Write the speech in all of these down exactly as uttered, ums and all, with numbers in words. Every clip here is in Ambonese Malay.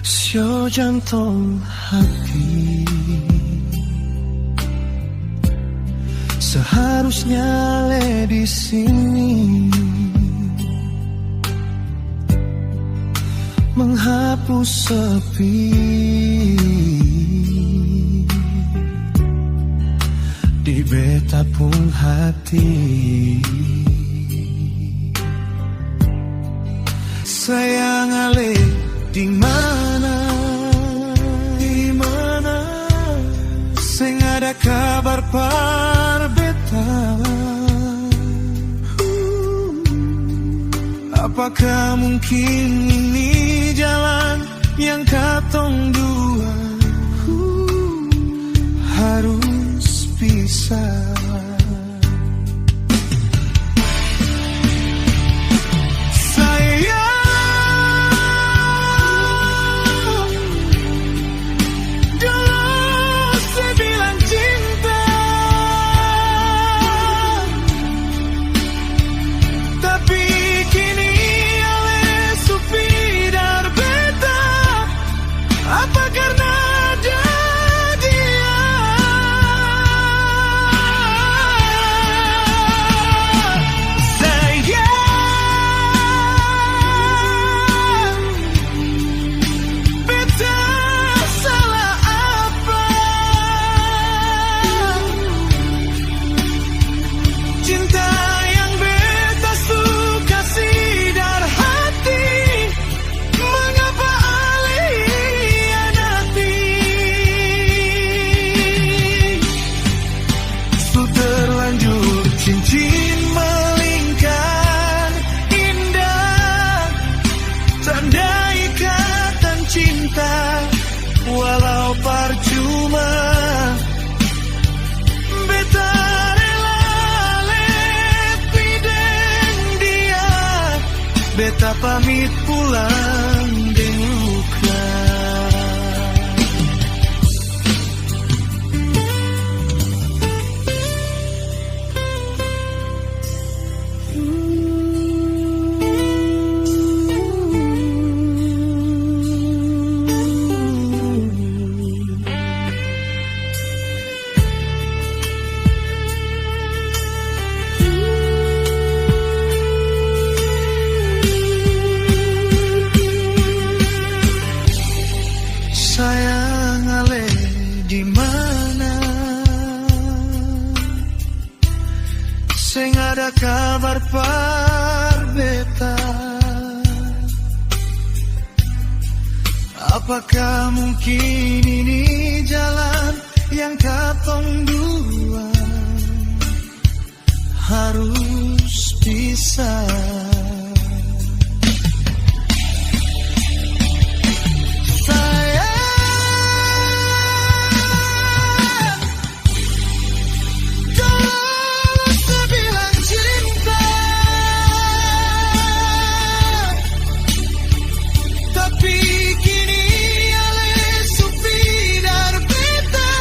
Sio jantong hati, seharusnya le di sini menghapus sepi di beta pung hati. Sayang ale di mana? Di mana? Seng ada kabar par beta. Apakah mungkin ini jalan yang katong dua harus pisah? Sayang, dolo se bilang cinta, tapi kini ale su pidar beta. Apa karna ada dia? Sayang, beta salah apa? Cinta yang beta su kasi dari hati, mengapa ale hianati? Su terlanjur cincin melingkar indah, tanda ikatan cinta, walau parcuma. Beta rela le pi deng dia, beta pamit pulang deng luka. Sayang ale di mana? Seng ada kabar par beta. Apakah mungkin ini jalan yang katong dua harus pisah? Sayang, dolo se bilang cinta, tapi kini ale su pidar beta.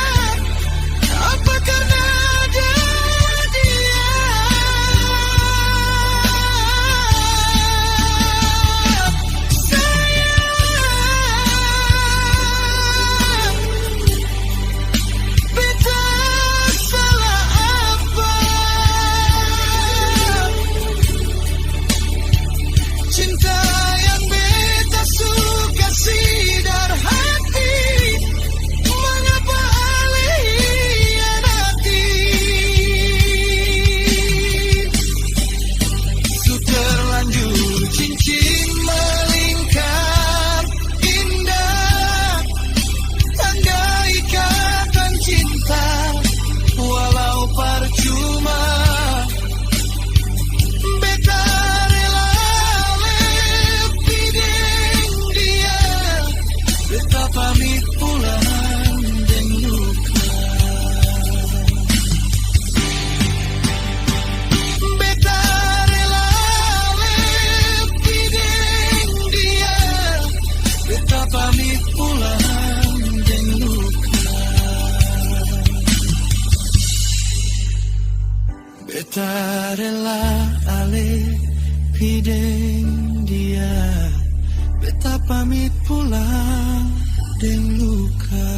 Apa karna ada dia? Sayang, beta salah apa? Cinta yang beta su Tarela ale pi deng dia, beta pamit pulang deng luka.